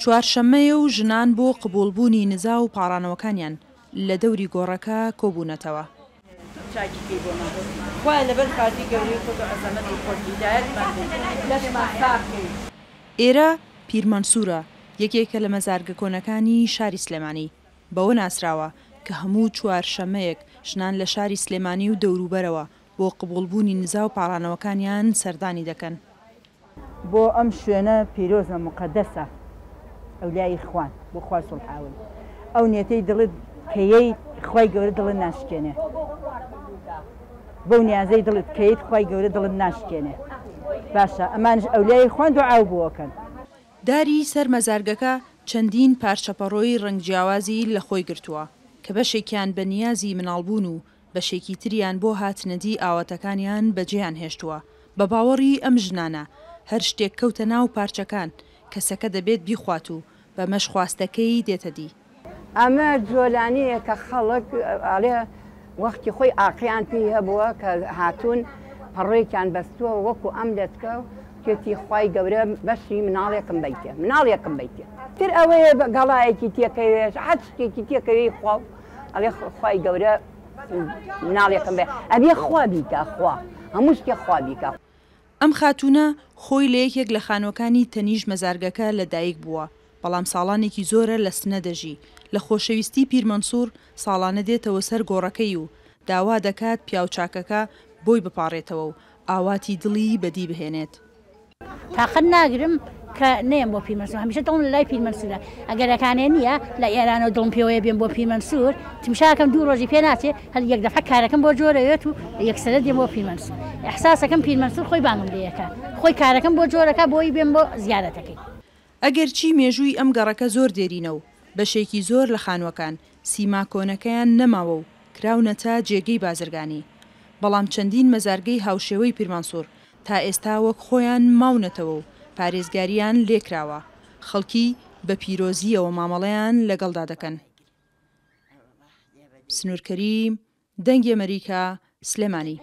چوارشەممەیە و ژنان بۆ قبوڵبوونی نزا و پاڕانەوەکانیان لە دەوری گۆڕەکە کۆبوونەتەوە. ئێرە پیر مەنسوورە، یەکێکە لە مەزارگە کۆنەکانی شاری سلێمانی، بەوە ناسراوە کە هەموو چوارشەممەیەک ژنان لە شاری سلێمانی و دەوروبەرەوە بۆ قبوڵبوونی نزا و پاڕانەوەکانیان سەردانی دەکەن. بۆ ئەم شوێنە پیرۆزە موقەدەسە ئەولیای خوان بۆ خوا سوڵحاون ئەو نیەتەی دڵت کەیت خوای گەورە دڵت ناشکێنێ بەو نیازەی دڵت کەیت خوای گەورە دڵت ناشکێنێ باشە ئەمانش ئەولیای خوان دوعاو بۆکەن. داری سەر مەزارگەکە چەندین پارچە پەڕۆی ڕەنگ جیاوازی لە خۆی گرتووە، کە بەشێکیان بە نیازی مناڵبوون و بەشێکی تریان بۆ هاتنەدی ئاواتەکانیان بەجێیان هێشتووە، بە باوەڕی ئەم ژنانە هەر شتێک کەوتە ناو پارچەکان کەسەکە دەبێت بیخوات و بەمەش خواستەکەی دێتە دی. ئەمە جۆلانەیە کە خەڵک ئەڵێ وەختی خۆی ئاقیان پێی هەبووە کە هاتوون پەڕۆیەکیان بەستووە وەکو ئەم لەچکە وتێتی خوای گەورە بەشی مناڵێکم بەیتێ مناڵێکم بەیتێ تر ئەوەیە گەڵایەکی تێکەوێ هەر شتێکی تێکەوێی خوا ئەڵێ خوای گەورە مناڵێکم بێ ئەبێ خوا بیکا خوا هەموو شتێک خوا بیکا. ئەم خاتوونە خۆی لە یەکێک لە خانووەکانی تەنیشت مەزارگەکە لە دایک بووە، بەڵام ساڵانێکی زۆرە لە سنە دەژی، لە خۆشەویستی پیر مەنسوور ساڵانە دێتەوە سەر گۆڕەکەی و داوا دەکات پیاوچاکەکە بۆی بپاڕێتەوە و ئاواتی دڵی بەدی بهێنێت. تاقەت ناگرم کە نەیەم بۆ پیرمەنسوور هەمیشە دڵم لە لای پیرمەنسوورە ئەگەر ئەکانێ نییە لە ئێرانەوە دڵم پێوەیە بێم بۆ پیرمەنسوور تمشاکەم دوو ڕۆژی پێ ناچێ هەر یەک دەفعە کارەکەم بۆ جۆرەوێت و یەکسەرە دێم بۆ پیرمەنسوور ئیحساسەکەم پیرمەنسوور خۆی بانگم لێ ئەکا خۆی کارەکەم بۆ جۆرەکا بۆی بێم بۆ زیارەتەکەی. ئەگەرچی مێژووی ئەم گەڕەکە زۆر دێرینە و بەشێکی زۆر لە خانووەکان سیما کۆنەکەیان نەماوە و کراونەتە جێگەی بازرگانی، بەڵام چەندین مەزارگەی هاوشێوەی پیرمەنسوور تا ئێستا وەک خۆیان ماونەتەوە و پارێزگارییان لێکراوە، خەڵکی بە پیرۆزییەوە مامەڵەیان لەگەڵدا دەکەن. سنوور کەریم، دەنگی ئەمەریکا، سلێمانی.